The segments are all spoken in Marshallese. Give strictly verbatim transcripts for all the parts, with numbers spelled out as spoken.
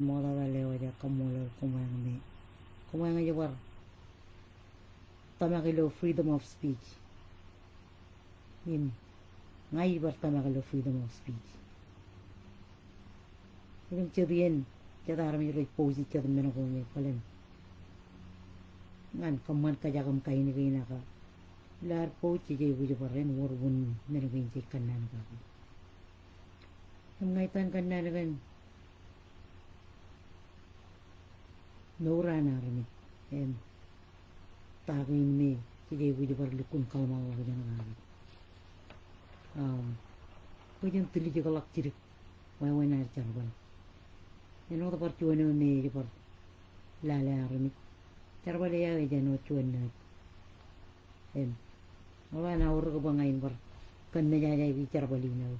ṃoktata lewōj, ak kaṃṃoolol koṃeañ me koṃeañ ej bar tōmak ilo freedom of speech. Im ña ij bar tōmak ilo freedom of speech. Elōñ jet iien jet armej rej post jet men ko ñe bōlen ñan kōṃṃan kōjak im kain kein, ak ilo ad post jej aikuj bar en wōr wūn men kein jej kōnnaan kake. Im ña itōn kōnnaan kōn mour an armej im ta kein me jej aikuj bar lukkuun kōḷmānḷọkjeṇ kake. Um, bwe jen tiljekḷọk jidik wāween ad jerbal. Āinwōt bar juon eo me ej bar lale armej. Jerbal eo aō ej āinwōt juon naaj. Im ḷọk an aorōk bwe ña in bar kōnnejajaiki jerbal in aō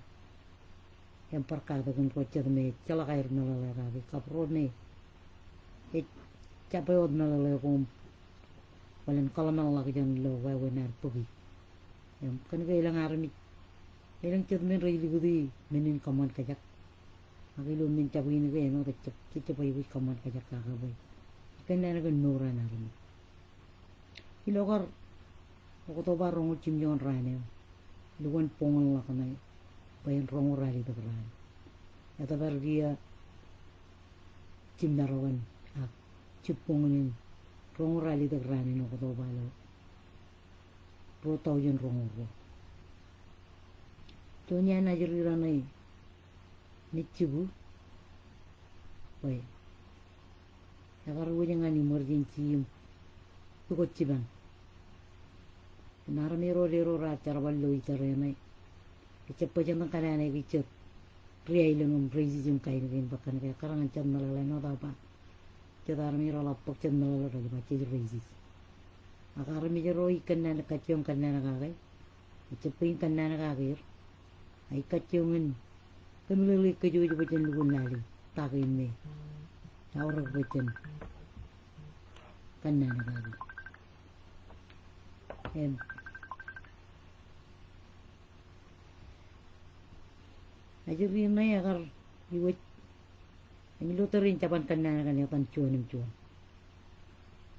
im bar katakin ro jet me ejjeḷọk aer meḷeḷe kake, kab ro me ej jab wōt meḷeḷe ko im bōlen kōḷmānḷọkjeṇ ilo wāween ad bōki. Im kōn ke elōñ armej, elōñ jet men rej likūti men in kōṃṃan kōjak. Ak ilo men jab in ke āinwōt ejjab, jejjab aikuj kōṃṃan kōjak kake bwe ikōnnaan kōn mour an armej. Ilo kar Oktoba roñoul jimjuon raan eo, lukkuun boñōnḷọk ṇe bwe en roñoul ralitōk raan. Etōpar kiiō jimmarok in ak jibboñōn in roñoul ralitōk raan in Oktoba ilo ruo taujin roñoul ruo. Juon iaan ajri raṇe me jibu bwe ekar wōj ñan emergency im pukot jipañ. Im armej ro deo ro raar jerbal ilo ijereṇe, ejjab bwe jen kōṇaan āinwōt jet ri-aelōñ im racist im kain kein, bwe kōn ke ekkar ñan jet meḷeḷe āinwōt aō ba jet armej reḷap bōk jet meḷeḷe rej ba jej racist. Ak armej ro ikōnnaan kajjioñ kōnnaan kake, ejjab bwe in kōnnaan kake er. Ak ikajjioñ in kōmeḷeḷe kōj wōj bwe jen lukkuun lale ta kein me eaorōk bwe jen kōnnaan kake. Im ajri ṇe ekar iwōj, im ilo tōre in jab ban kōnnaan kōn etan juon im juon.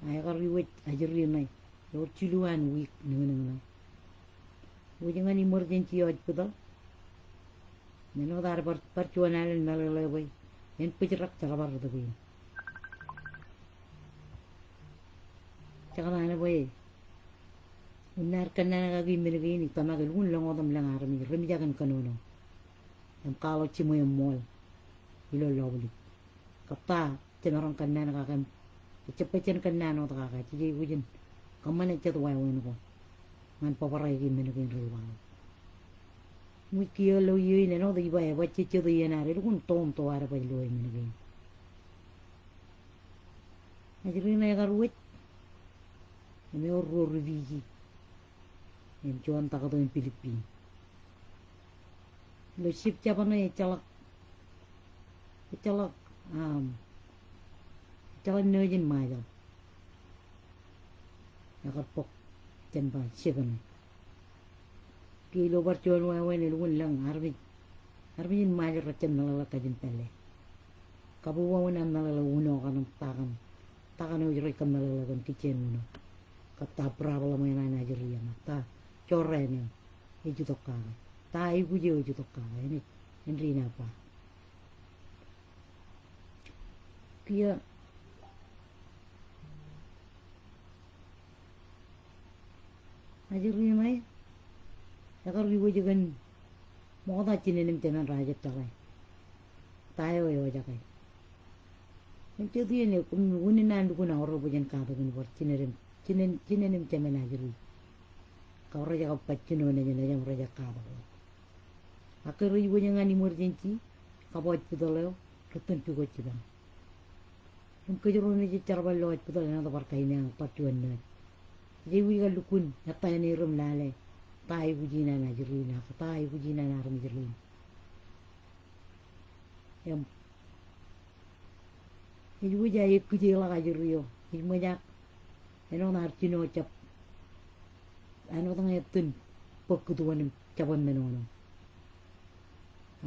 Ak ekar iwōj ajri ṇe ewōr jilu an wiik niñniñ ṇe. Wōj ñan emergency hospital. Men eo ear bar, bar juon alen meḷeḷe bwe en bōjrak jerbal rot kein. Jekdọọn ṇe bwe unin ad kōnnaan kaki men kein, itōmak elukkuun lōñ wōt im lōñ armej remijak in kōnono im kwaḷọk jiṃwe im ṃool ilo lọpḷọk. Kab ta jemaroñ kōnnaan kake im ejjab bwe jen kōnnaan wōt kake, jej aikuj in kōṃṃane jet wāween ko ñan bōbrae ke men kein rej waḷọk. Im kiiō ilo iiō in āinwōt ij ba, ej ba jejjet iien ad elukkuun toon to ad baj loe men kein. Ajri ṇe ekar wōj im ewōr ruo refugee im juon taktō in Philippine. Ilo ship jab ṇe ejjeḷọk, ejjeḷọk, um, ejjeḷọk nurse in Ṃajeḷ. Ekar bōk jān ba ship ṇe. Ke ilo bar juon wāween elukkuun lōñ armej, armej in Ṃajeḷ rejjab meḷeḷe kajin pālle. Kab wāween aō meḷeḷe uno kaṇ im ta kaṇ, ta kaṇ eo rej kab meḷeḷe kōn kijjien uno. Kab ta problem eo an ajri eo, ta jorrāān eo ej itok kake, ta aikuj eo ej itok kake, enaaj, āindein aō ba. Kiiō ajri ṇe ekar iwōj kōn ṃokta jinen im jemān raar jab jeḷā ta eo ewōr jake. Im jet iien eo, kōm unin an lukkuun aorōk bwe jen katakin bar jinen im, jinen, jinen im jemān ajri. Kab rej kab baj jino nejin, nejin rej katak wōt. Ak ke rej wōj ñan emergency kab hospital eo, rej itōn pukot jipañ. Im kōjro me jej jerbal ilo hospital āinwōt bar kain eo, bar juon nurse. Jej aikuj kar lukkuun ettā ṇe er im lale ta aikuj in an ajri in, ak ta aikuj in an armej rein. Im ej wōj aō ekkije ḷọk ajri eo, ej ṃōj ak āinwōt ar jino jab, āinwōt ñe ettōn bōk kūtuon im jab wōnṃaanḷọk.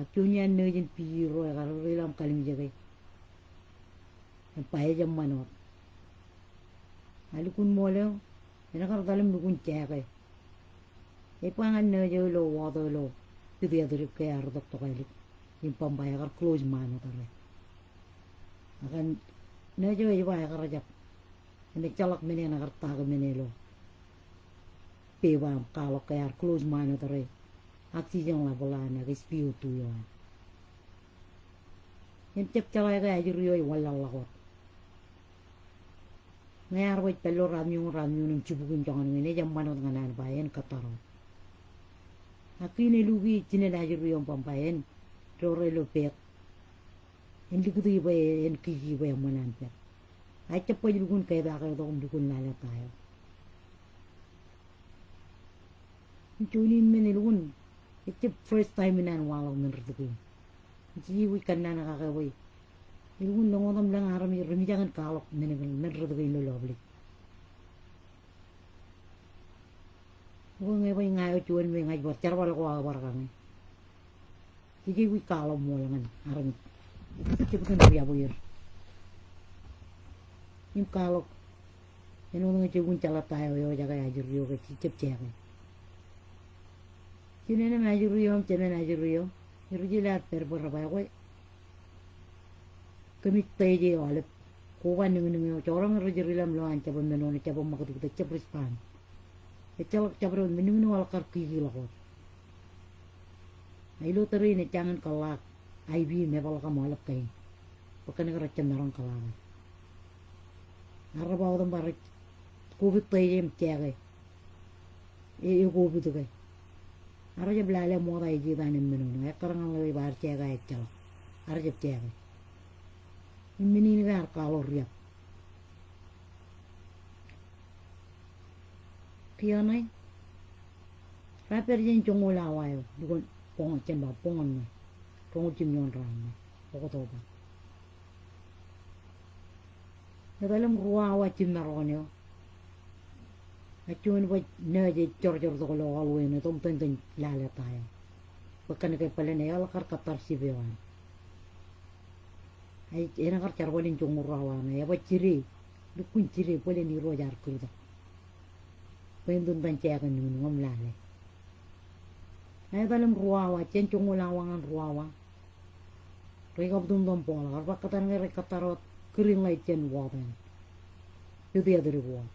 Ak juon iaan nurse in Fiji ro ekar ri ilo aṃ kalimjeke. Im ba ejab ṃan wōt. A lukkuun ṃool eo, enaaj kar etal im lukkuun jake. Ej ba ñan nejū ilo wōt eo ilo Pitiadrik ke ear itok Tokālik. Im ba im ba ekar close ṃaan wōt arre. Ak nejū ej ba ekarjab. Im ejjeḷọk men eṇ ekar ta ke men eo ilo peba im kwaḷọk ke ear close ṃaan wōt arre. Oxygen level eo an ak S P O two eo an. Im jab jeḷā ke ajri eo ej wanlaḷḷọk wōt. Ñe ear baj pād ilo ratimjuon, ratimjuon im jibukwi joñan ñe ejab ṃan wōt ñan an ba en kōttar wōt. Ak kiin eluki jinen ajri eo im ba im ba en doore ilo pet. En likūti bwe en kiki bwe eṃṃan an pet. A ejab baj lukkuun kepaake tok im lukkuun lale ta eo. Im juon in men elukkuun, ejab first time in an waḷọk men ri-tōl kein. Im jej aikuj kōnnaan kake bwe elukkuun lōñ wōt im lōñ armej rej mijak in kwaḷọk men, men ri-tōl kein ilo public. Bwe ñe baj ña eo juon me ña ij bar jerbal ko aō bar kañe. Jej aikuj kwaḷọk ṃool ñan armej. Jej jab kōn riab er. Im kwaḷọk. Āinwōt ñe jej lukkuun jeḷā ta eo ejake ajri eo ke jej jab jake. Jinen im ajri eo im jemān ajri eo. Ri-jeḷā rej pād bwe rej ba ekwe kōmij tō ije aolep. Koba niñniñ eo, joñan ri-jeḷā im lo an jab men eo, jab ṃakūtkūt, jab respond. Ejjeḷọk jabdewōt, men niñniñ eo eḷak kar kiki ḷọk wōt. A ilo tōre in ejjañin kōḷḷā ak I V im epaḷ kōm aolep kein. Bwe kōnke rej jab maroñ kōḷḷā ke. Ak rej ba wōt im ba rej COVID tō ije im jake. E, e COVID ke. Ak rej jab lale ṃokta ej itok an men eo. Ekkar ñan ḷeo ej ba ear jake, ejjeḷọk. Ak rej jab jake. Im men in ke ear kwaḷọk riab. Kiiō ṇe, raar pād jān joñoul awa eo, lukkuun boñōn, jen ba boñōn ṇe, roñoul jimjuon raan ṇe, Oktoba. Etal im ruo awa jimmarok eo, ak juon baj nejū ej jorjortok ilo hallway ṇe, im tōn tōn lale ta eo. Bwe kōnke bōlen eḷak kar kōttar ship eo an. Ej, enaaj kar jerbal in joñoul ruo awa ṇe, ej ba jide, lukkuun jide, bōlen Irooj ear kūrtok. Bwe en itōn itan jake niñniñ im lale. Etal im ruo awa, jān joñoul awa ñan ruo awa. Rej kab itok im bōkḷọk, ear ba kōttar ñe rej kōttar wōt green light jān wōt eṇ. Pitiadrik wōt.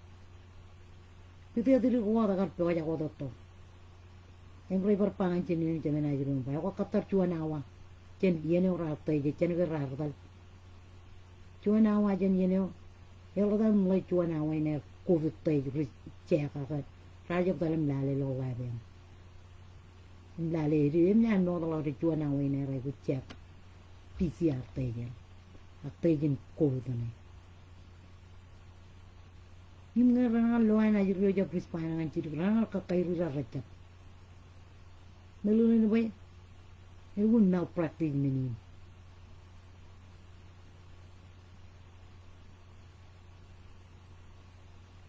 Pitiadrik wōt ekar pojak wōt etto. Im rej bar ba ñan jinen im jemān ajri eo im ba, ekwe kōttar juon awa jān iien eo raar tō ije, jān ke raar etal. Juon awa jān iien eo, eḷap etal im ḷe juon awa in aer COVID tō ije ri-, jake ak raar jab etal im lale ilo lab eṇ. Im lale ej, im ñan mootḷọk rej juon awa in aer aikuj jake P C R test eṇ. Ak test in COVID ṇe. Im ñe renaaj lo an ajri eo jab respond ñan jidik, renaaj kakairirar rejjab. Meḷeḷein bwe, elukkuun malpractice men in.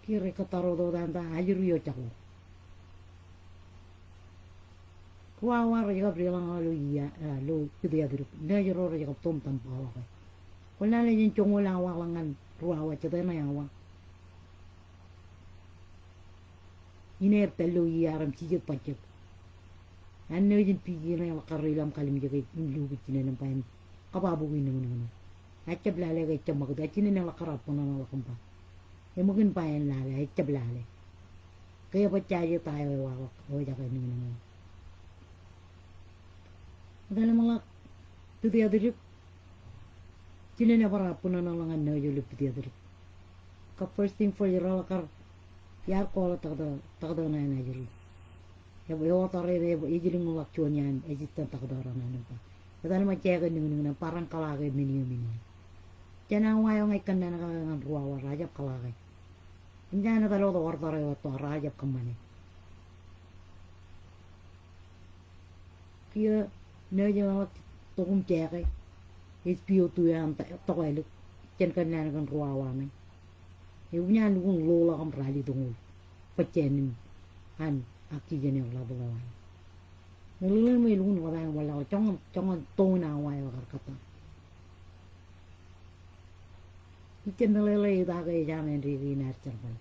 Kiiō rej kōttar wōt an ta ajri eo jako. Ruo awa rej kab deḷọñ awa ilo iiō, ah, ilo pitiadrik. Nejū ro rej kab itok im bōkḷọk e. Kwōn lale jān joñoul awa ḷọk ñan ruo awa, jete ṇe awa. Innem pād ilo E R im jijet bajjek. An nejin P G ṇe eḷak kar ilo im kalimjeke im lukkuun jinen im ba im kōba bukwi niñniñ ṇe. Ejjab lale ke ejjab ṃakūt, ak jinen eḷak kar bōnōṇōḷọk im ba. Eṃōk in ba en lale, ejjab lale. Ke ebajjek ta eo ewaḷọk, eo ejake niñniñ ṇe. Etal im ḷak pitiadrik. Jinen ebar bōnōṇōḷọk ñan nejū ilo pitiadrik. Kab first thing first, reḷak kar iar call e taktō, taktō ṇe an ajri. E, e order e, e, ej lōñḷọk juon iaan assistant taktō ṇe an im ba. Etal im jake niñniñ ṇe, barāinwōt kōḷḷā ke men eo, men eo. Jān awa eo ña ij kōnnaan kake ñan ruo awa, raar jab kōḷḷā ke. Im jān etal wōt order eo etto, raar jab kōṃṃane. Kiiō nejin eo tok im jake S P O two eo an tokālik jān kōnnaan kōn ruo awa ṇe. Ebuñā lukkuun ḷoḷọk im ralitōñoul bōjjāān in an oxygen eo level eo an. Meḷeḷein bwe elukkuun ḷap an wanlaḷḷọk joñan, joñan tōn awa eo ekar kōttar. Ejjab meḷeḷe etaake ej aṃ āindein ad jerbal.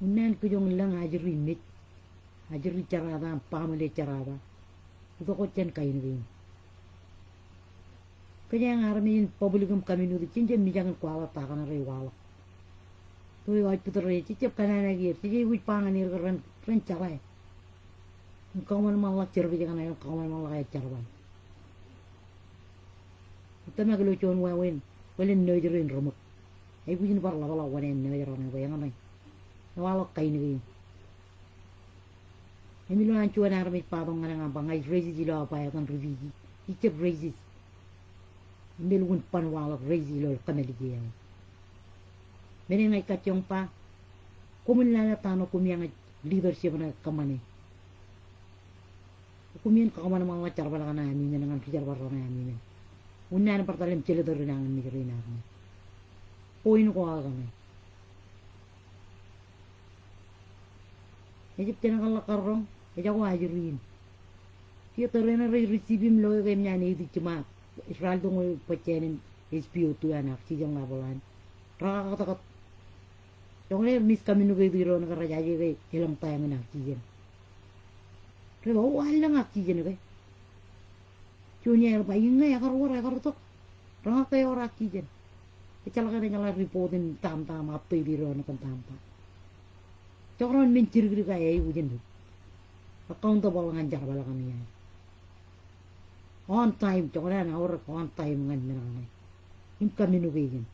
Unin an kijoñ lōñ ajri mej, ajri jerata, baaṃle jerata. Itok wōt jān kain kein. Kōjeañ armej in public im community, jen jab mijak in kwaḷọk ta kaṇ rej waḷọk. Bwe ej ej putōr ej jab kōṇaan āinwōt er, jej aikuj ba ñan er ke ren, ren jeḷā. Im kōṃanṃanḷọk service kaṇe, im kōṃanṃanḷọk aer jerbal. Tōmak ilo juon wāween, bōlen nursery in reṃōk. Aikuj in bar ḷapḷọk wōṇāān nursery ṇe bwe eñṇe. Ewaḷọk kain kein. Im ilo an juon armej ba tok ñan eō im ba ña ij racist ilo aō ba etan refugee. Ij jab racist. Im elukkuun ban waḷọk racist ilo kōmālij eo. Men in ña ij kajjioñ ba, koṃwin lale ta ṇe koṃ iaan leadership ṇe kōṃṃane. Koṃwin kakōṃanṃanḷọk jerbal kaṇe ami men ñan ri-jerbal raṇe ami men. Unin an bar etal im jelōt ri nañinmej rein armej. Point ko aō kaṇe. Ejab jenkakḷọk kar roñ, ejako ajri in. Kiiō tōre eṇ rej receive im loe ke im jān eighty jiṃa, Israel tok ñe bwe jān in S P O two an oxygen level an rekaktakūt. Joñan aer miscommunicate iroon ke rej jaje ke elōñ ta eñin oxygen. Rej ba, o, an lōñ oxygen ke. Juon iaan ej ba, iññā ekar wōr, ekar tok. Reñak ke ewōr oxygen. Ejjeḷọk eṇ, ejjeḷọk report in tamtam, update iroon kōn tamtam. Jekdọọn men jidikdik eo ej aikuj in accountable ñan jerbal kaṇe. On time, joñan aorōk on time ñan men kaṇe. Im communication.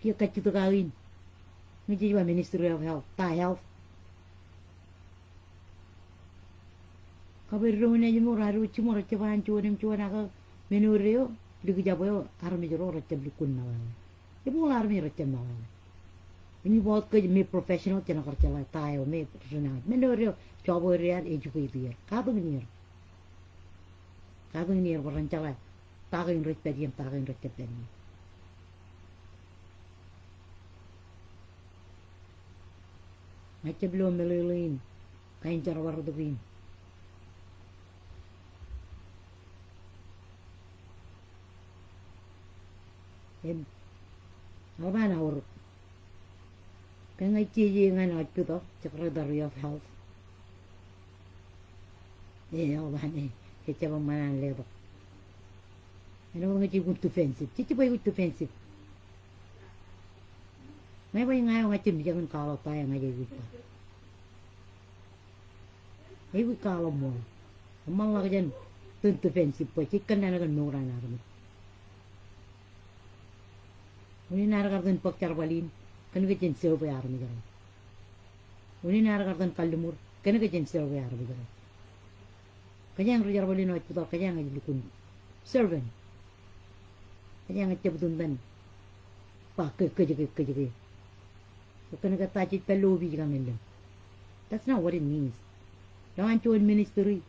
Kiiō kajjitōk aō in. Ñe jej ba Ministry of Health, ta health. Kab eddoin ājmour ad wōj jiṃor, ejjab an juon im juon ak men eo eo, likjab eo, armej ro rejjab lukkuun meḷeḷe. Ebooḷ armej rejjab meḷeḷe. Im ibout kōj me professional, jen kar jeḷā ta eo me ri nañinmej. Men eo eo, job eo eo, educate er. Katakin er. Katakin er bwe ren jeḷā ta kein rej pād ie im ta kein rejjab pād ie. Ña ij jab lo meḷeḷein kain jerbal rot kein. Im eḷap an aorōk. Ke ña ij jeje ñan hospital, Secretary of Health. E, eḷap an e, ejjab eṃṃan an letok. Āinwōt ñe jej kōn defensive, jej jab aikuj defensive. Ñe bwe ña eo ña ij jab mijak in kwaḷọk ta eo ña ij aikuj ba. Aikuj kwaḷọk ṃool. Eṃṃanḷọk jān tōn defensive bwe jej kōnnaan kōn mour an armej. Unin ad kar tōn bōk jerbal in, kōnke jen serve armej ro. Unin ad kar tōn kalliṃur, kōnke jen serve armej ro. Kōjeañ ri-jerbal in hospital, kōjeañ ej lukkuun serve. Kōjeañ ejjab itōn ba ke, kōj ke, kōj ke. Kōnke ta jej pād ilo opiij kaṇ ilo. That's not what it means. Ilo an juon ministry,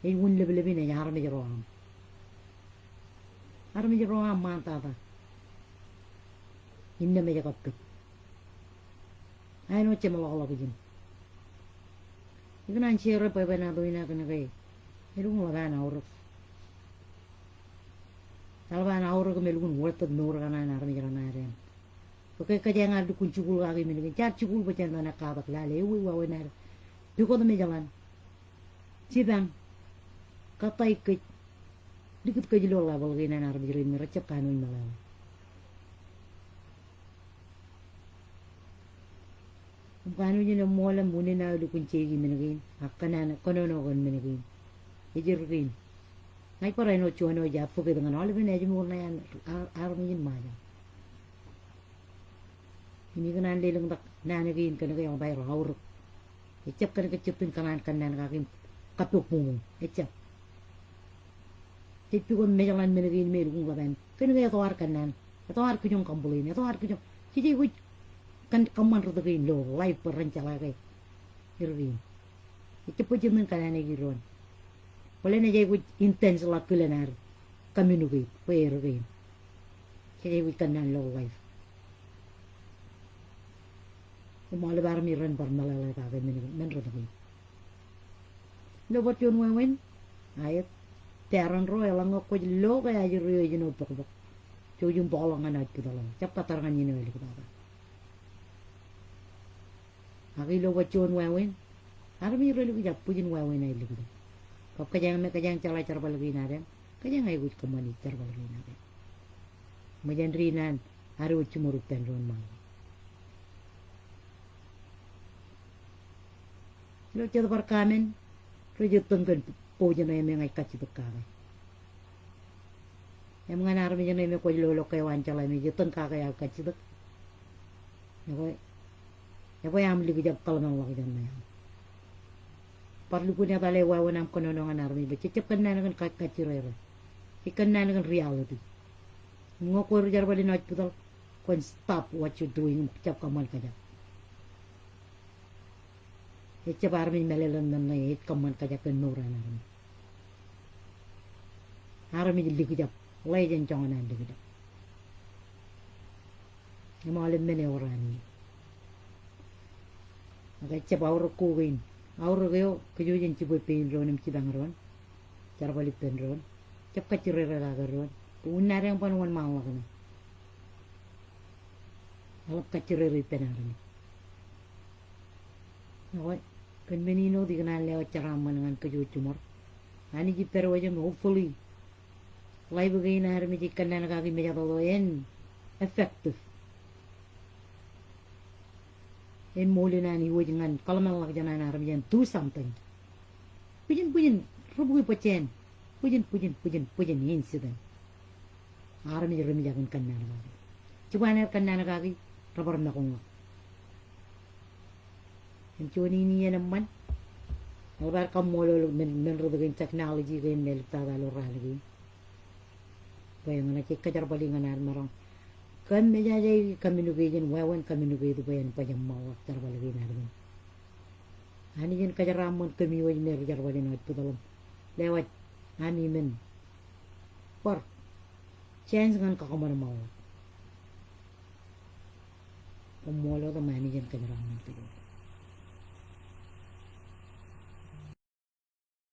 ej wūn lōblōb in ej armej ro aṃ. Armej ro aṃ ṃaantata. Innām ej kab kōj. Āinwōt jeṃḷọkḷọk ijin. Ikōṇaan share bwebwenato in aō kōnke elukkuun ḷap an aorōk. Eḷap an aorōk im elukkuun worth it mour kaṇe an armej raṇe ad eṇ. Bwe ke kōjeañ ar lukkuun jikuuḷ kaki men kein, jaar jikuuḷ bwe jen tōn katak lale, ewi wāween ad. Pukot im ejeḷan. Jipañ. Kōttāik kōj. Likūt kōj ilo level kein an armej rein me rejjab kanooj meḷeḷe. Im kanooj in eṃṃool im unin aō lukkuun jeiki men kein, ak kōnono kōn men kein. Ej er kein. Ña ij bar āinwōt juon eo ej advocate ñan aolepen ājmour ṇe an armej in Ṃajeḷ. Im ikōṇaan lelōñtak naan kein kōnke eḷap aer aorōk. Ejjab kōnke ej jen kōṇaan kōnnaan kaki im kappok buñbuñ. Ejjab. Jej pukot im mejeḷan men kein me elukkuun ḷap an. Kōnke etto ad kōnnaan. Etto ad kijoñ complain. Etto ad kijoñ. Jej aikuj kōn kōṃṃan rot kein ilo life bwe ren jeḷā ke er kein. Ejjab bwe jen kōnnaan eo doon. Bōlen ej aikuj intense ḷọk kilen ad communicate bwe er kein. Jej aikuj kōnnaan ilo life. Im aolep armej ren bar meḷeḷe kake men, men rot kein. Ilo bar juon wāween, Aet, parent ro eḷaññe kwōj lo ke ajri eo ej jino pokpok, jouj im bōkḷọk ñan aujpitōḷ eo. Jab kōttar ñan iien eo āliktata. Ak ilo bwe juon wāween, armej relukkuun jab bwijin wāween aer likjab. Kab kōjeañ, me kōjeañ jeḷā jerbal kein ad eṇ, kōjeañ aikuj kōṃṃani jerbal kein ad eṇ. Ṃōj āindein an ad wōj jiṃor ippān doon ṃaanḷọk. Ilo jet bar comment, rej ittōñ kōn pouj ṇe me ña ij kajjitōk kake. Im ñan armej ṇe me kwōj lolok ke eo an jeḷā me ej ittōñ kake aō kajjitōk, ekwe, ekwe aṃ likjab kōḷmānḷọkjeṇ ṇe aṃ. Bar lukkuun etale wāween aṃ kōnono ñan armej bwe jej jab kōnnaan kōn ka-, kajjirere. Jej kōnnaan kōn reality. Im ñe kwō ri jerbal in aujpitōḷ, kwōn stop what you're doing, jab kōṃṃan kōjak. Ejjab armej mālōtlōt men ṇe ej kōṃṃan kōjak kōn mour an armej. Armej likjab, ḷe jen joñan an likjab. Im aolep men ewōr an ie. Ak ejjab aorōk ko kein. Aorōk eo, kōj wōj jen jibwe pein doon im jipañ doon. Jerbal ippān doon. Jab kajjirere kake doon. Bwe unin ad eñ ban wōnṃaanḷọk ṇe. Eḷap kajjirere ippān armej. Ekwe, kōn men in wōt ikōṇaan lewōj jeraaṃṃan ñan kōj wōj jiṃor. Anij ej pād wōj im hopefully live kein armej ej kōnnaan kaki mejatoto en effective. En ṃool in an iwōj ñan kōḷmānḷọkjeṇ an armej en do something. Bwijin, bwijin, ri bukwi bōjjāān. Bwijin, bwijin, bwijin, bwijin incident. Armej remijak in kōnnaan kaki. Jibwe an aer kōnnaan kaki, rebar mekoñḷọk. Im juon in iien eṃṃan, eḷap ad kaṃṃoolol men, men rot kein technology kein me āliktata ilo raan kein. Bwe ñan jej kōjerbali ñan ad maroñ kōmmejaje communication, wāween communicate bwe en baj eṃṃanḷọk jerbal kein ad men. Anij en kōjeraaṃṃan kōm wōj me ri jerbal in aujpitōḷ im lewōj ami men bar chance ñan kakōṃanṃanḷọk. Koṃṃool wōt im Anij en kōjeraaṃṃan kōj wōj.